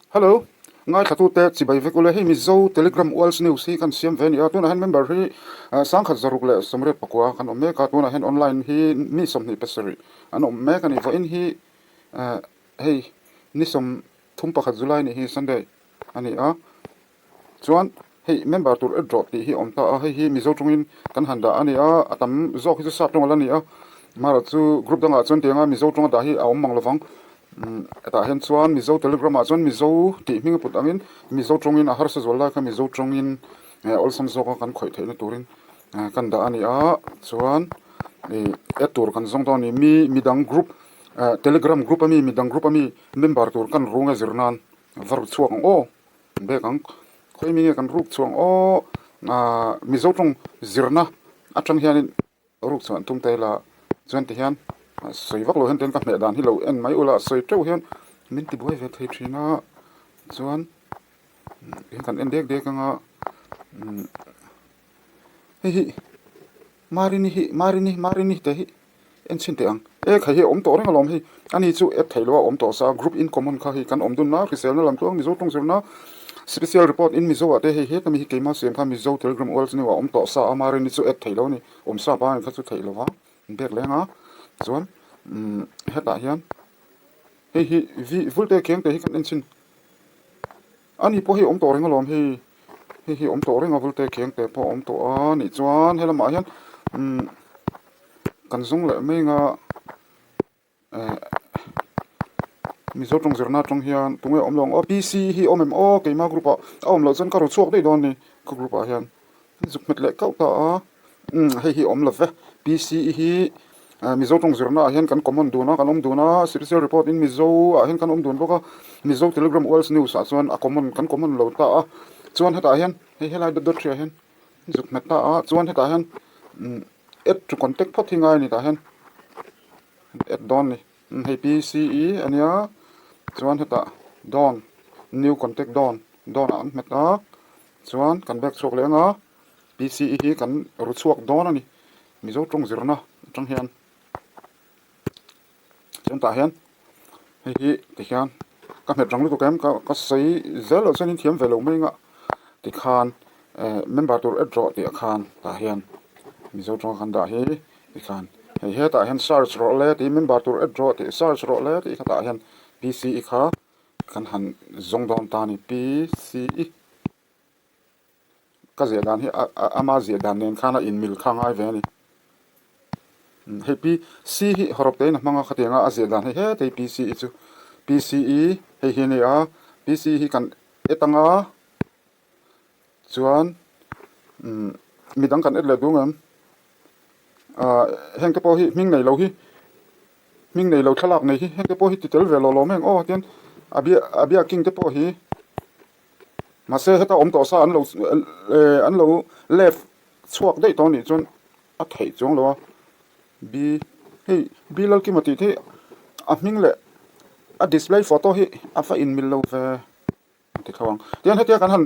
Hello, ngaithlatute chibai vek ule, hei Mizo Telegram World News hi kan siam ve a ni a, tunah hian member hi 1684 kan awm mek a, tunah hian online hi mi 27 an awm mek a ni, vawiin hi hei ni 31 July ni hi Sunday a ni a. Chuan hei member tur add rawh tih hi a awm ta a, hei hi Mizo tawngin kan han dah a ni a, a tam zawk hi chu sap tawng a la ni a, amaherawh chu group dangah chuan tianga Mizo tawnga dah hi a awm mang lovang, hetah hian chuan Mizo telegram ah chuan Mizo tih hming a put angin Mizo tawngin a harsa zual lai kha Mizo tawngin awlsam zawka kan khawih theihna turin kan dah a ni a, chuan ih add tur kan zawng dawn a ni, mi midang group telegram group ami midang group ami member tur kan rung a zir nan va ru chhuak ang aw. Bek ang. Khawi mi nge kan ruk chhuang aw ah Mizo tawng zirna atang hianin ruk chhuah an tum ta ila chuan ti hian sawi vak lo hian tian ka hmeh dan hi lo en mai ula sawi teuh hian min ti buai ve thei thin a chuan tihian kan en dek dek anga umm hei hi Marini hi Marini Marini te hi en chhin teh ang. E khai hi a awm tawh reng alawm hei. Ani chu app theih loh a awm tawh sa group in common kha hei kan awm dun na hriselna lam tluang Mizo tawng zirna special report in Mizo ah te hei heta mi hi keima siam kha Mizo telegram ual chu a awm tawh sa a Marini chu app theih loh a ni awm sa pa kha chu theih lo a bek leng a chuan umm hetah hian hei hi vi vulte keng te hi kan en chhin. A ni pawh hei awm tawh reng alawm hei, hei hi awm tawh reng a vulte kheng te pawh a awm tawh a nih chuan helamah hian umm kan zawng leh mai anga eh Mizo tawng zirna atang hian tunge awm lo ang aw PC hi awm em aw keima group ah a awm loh chuan ka rawn chhuak daih dawn a ni ka group ah hian. Zuk hmet leh kauh ta a, umm hei hi awm lo ve, PCE hi Mizo tawng zirna ah hian kan common dun a, kan awm dun a, special report in Mizo ah hian kan awm dun bawk a, Mizo Telegram World News ah chuan a common kan common lo ta a, chuan hetah hian hei helai dawt dawt hriah hian zuk hmet ta a, chuan hetah hian umm add to contact phawt hi ngai a ni tah hian add dawn a ni, hei PCE a nia chuan hetah dawn new contact dawn dawn ah an hmet a. Chuan kan bag chhuak leh anga PCE hi kan ru chhuak dawn a ni. Mizo tawng zirna atang hian chuan tah hian hei hi tikhian ka hmet rang lutuk em ka ka sawi zel loh chuan in thiam ve lo mai anga tikhan eh member tur add rawh tih ah khan tah hian Mizo tawng kan dah hi tikhan hei hetah hian search rawh le tih member tur add rawh tih search rawh le tih kha tah hian PCE kha Kan han zawng dawn ta a ni. PCE ka ziah dan hi ama ziah dan nen khan a inmil kha ngai ve a ni. Hei PC hi hawrawp tein a hmang a khatiang a, a ziah dan hei het hei PCE chu. PCE hei hi a ni a, PCE hi kan et anga chuan midang kan et leh duh ngem? Heng te pawh hi hming nei lo hi. Hming nei lo thlalak nei hi hengte pawh hi ti tel ve lo lawm heng aw tian a bia a biaking te pawh hi mahse heta awm tawh sa an lo eh an lo left chhuak daih tawh anih chuan a theih chuang lo a b hei b Lalkima tih te hi a hming leh a display photo hi a va inmil lo ve. A ti tho ang. Tihian hetia kan han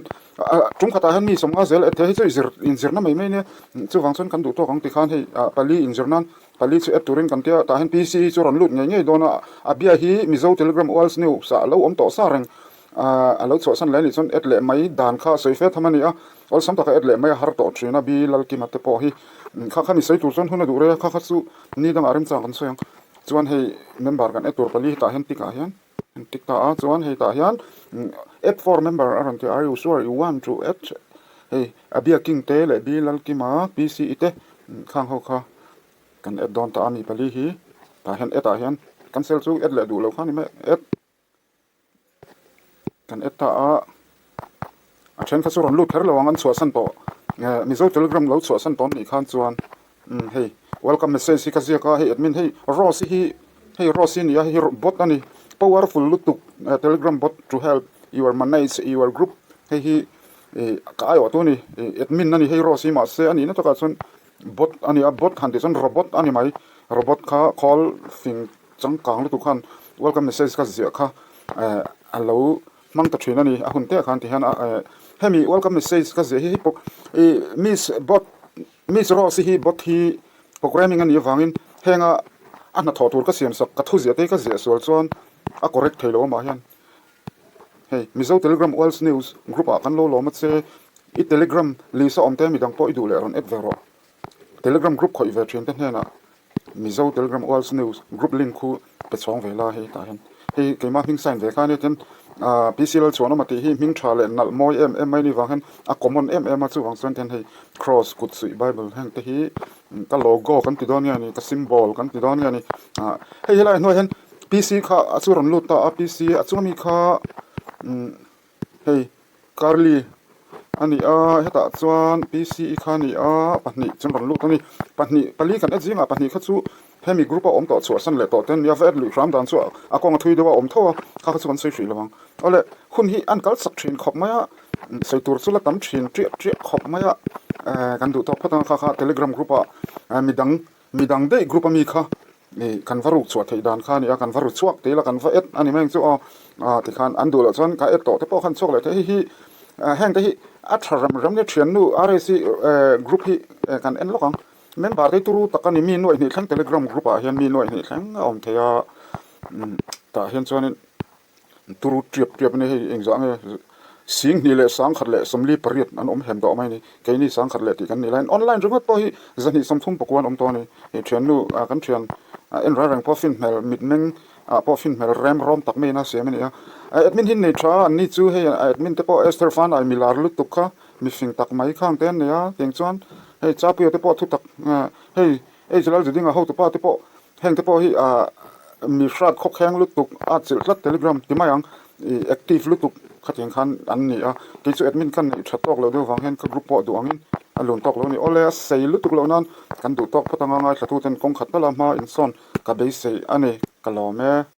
tum khatah hian mi sawmnga zel add thei hi chu i zir inzirna mai mai nia. Chuvang chuan kan duh tawk ang ti khan hei pali inzir nan pali chu add turin kan tia tah hian PC hi chu rawn lut ngei ngei dawn a. A bia hi Mizo Telegram World News ah a lo awm tawh sa reng. A lo chhuahsan leh anih chuan add leh mai dan kha sawi fe tham a ni a. Awlsam taka add leh mai a har tawh thin a B Lalkima te pawh hi kha kha mi sawi tur chuan hun a duh rei a kha kha chu ni dangah remchang kan sawi ang. Chuan hei member kan add tur pali hetah hian tick ah hian. An ti ta a chuan hei tah hian add for member a rawn ti a are you sure you want to add hei a biaking te leh B Lalkima PCE te khang ho kha kan add dawn ta a mi pali hi tah hian add ah hian cancel chu add leh duh loh kha ni mai add kan add ta a. A then kha chu rawn lut kher lo ang an chhuahsan tawh Mizo telegram lo chhuahsan tawh anih khan chuan umm hei welcome message hi ka ziak a hei admin hei Rose hi hei Rose hi a ni a hei hi bot a ni powerful lutuk telegram bot to help your manage your group hei hi ih ka aiawh tu a ni ih admin a ni hei Rose hi mahse a nihna takah chuan bot a ni a bot han tih chuan robot a ni mai robot kha khawl fing changkang lutuk khan welcome message ka ziah kha eh a lo. Hmang ta thin a ni, a hun te ah khan ti hian a hemi welcome message ka ziah hi hei pawh ih miss bot miss rose hi bot hi programming a nih avangin henga a hnathawh tur ka siam sak ka thu ziah te hi ka ziah sual chuan a correct thei lo amah hian. Hei Mizo Telegram World's News group ah kan lo lawm a che. I Telegram list a awm te midang pawh i duh leh rawn add ve rawh. Telegram group khawih ve thin te hnenah Mizo Telegram World's News group link khu pe chhawng ve la hei tah hian. Hei keimah hming sign ve kha ania tin PC Lalchhuanawma tih hi hming tha leh nalh mawi em em mai ni vang hian a common em em a chuvang chuan tian hei cross kut suih bible heng te hi ka logo kan ti dawn nge ni ka symbol kan ti dawn nge ni hei helai hnuaiah hian PC kha a chu rawn lut ta a PC a chunga mi kha hei Carly a ni a hetah chuan PC kha a ni a pahnih chu an rawn lut a ni pahnih pali kan et zingah pahnih kha chu hemi group a awm tawh chhuahsan leh tawh te an ni a va et luih hram dan chu a kawng a thui deuh a awm tho a kha kha chu kan sawi hrih lo ang awle hun hi an kal chak thin khawp mai a sawi tur chu la tam thin triah triah khawp mai a kan duh tawk phawt ang kha kha telegram group ah midang midang daih group ami kha Ih kan va ruk chhuah theih dan kha a ni a, kan va ru chhuak tih ila kan va et a ni mai ang chu aw. Ah tikhan an duh loh chuan ka et tawh te pawh khan chhuak leh theih hei hi heng te hi a tha rem rem nia thiannu RSC group hi kan en lawk ang. Member te hi turu tak a ni mi nuaih hnih thleng telegram group ah hian mi nuaih hnih thleng a awm thei a tah hian chuanin Turu tiap tiap a ni hei engzah nge Singhnih leh sangkhat leh 48 an awm hem tawh mai a ni. Keini sangkhat leh tih kan nih laiin online ringawt pawh hi 230 an awm tawh a ni. Hei thiannu kan thian en reng reng pawh fin hmel mitmeng ah pawh fin hmel rem rawm tak maiin a siam a ni a. Admin hi nei tha an ni chu hei admin te pawh Esther Fanai milar lutuk kha mifing tak mai khang te an nei a tiang chuan hei Chapuia te pawh thutak hei Hei Jalal Zudinga hotupa te pawh heng te pawh hi ah mi hrat khawkheng lutuk a chilh tlat telegram ti mai ang ih active lutuk khatiang khan an ni a kei chu admin ka neih tha tawk loh deuh vang hian ka group pawh duh angin a lun tawk lo a ni awle a sei lutuk loh nan kan duh tawk phawt anga ngaithla tuten kawng khat tal a hma insawn ka beisei a ni ka lawm e.